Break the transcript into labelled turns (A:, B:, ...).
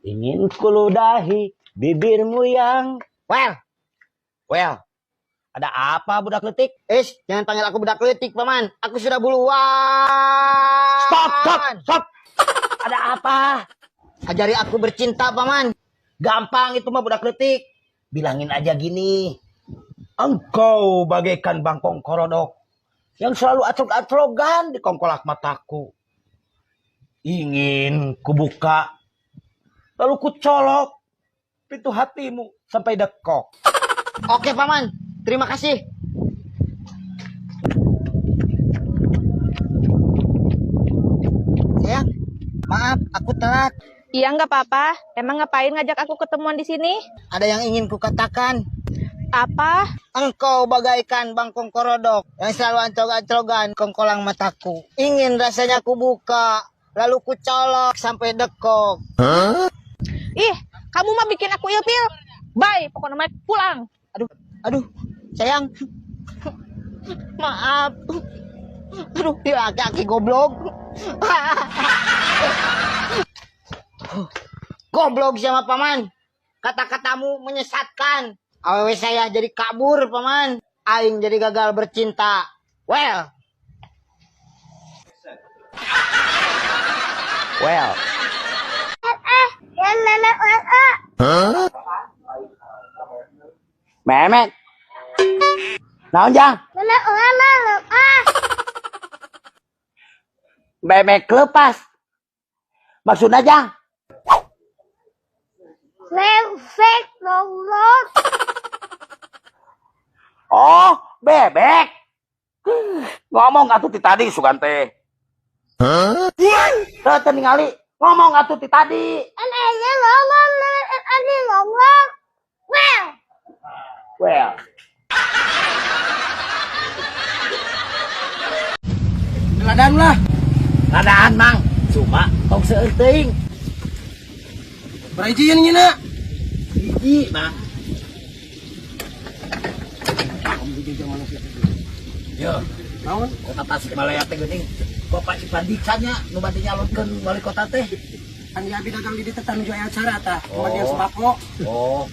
A: Ingin kuludahi bibirmu yang...
B: Well,
A: Well, ada apa budak letik?
B: Is, jangan panggil aku budak letik, Paman. Aku sudah buluan.
A: Stop, stop, stop. Ada apa?
B: Ajari aku bercinta, Paman.
A: Gampang itu mah budak letik. Bilangin aja gini. Engkau bagaikan bangkong korodok yang selalu acrog-acrogan di kongkolak mataku. Ingin kubuka, lalu kucolok pintu hatimu sampai dekok.
B: Oke, Paman. Terima kasih. Sayang, maaf, aku telat.
C: Iya, nggak apa-apa. Emang ngapain ngajak aku ketemuan di sini?
B: Ada yang ingin kukatakan.
C: Apa?
B: Engkau bagaikan bangkong korodok yang selalu ancrog-ancrogan kongkolang mataku. Ingin rasanya ku buka, lalu ku colok sampai dekok.
C: Ih, kamu mah bikin aku ilfil. Bye, pokoknya mah pulang.
B: Aduh, aduh, sayang. Maaf. Aduh, ya aki-aki goblok. Goblok sama Paman. Kata-katamu menyesatkan. Awewe saya jadi kabur, Paman. Aing jadi gagal bercinta. Well.
A: Well. Memek. Naon jang? Memek lepas. Maksudnya jang? Oh, bebek. Ngomong atuh ti tadi sugan teh. Hah? Teu ningali ngomong atuh ti tadi. Well.
D: Ladaan lah.
A: Ladaan mang, cuma tong seueur teuing.
D: Berhiji nya na.
A: Hiji, mang. Yo,
D: Naon?
A: Kota Tasikmalaya teh geuning. Bapak Ipandika nya nu bade nyalonkeun wali kota teh.
D: Kan ya abi dagang di dieu teh nuju aya acara tah.
A: Oh.
D: Bagian sembako.
A: Oh,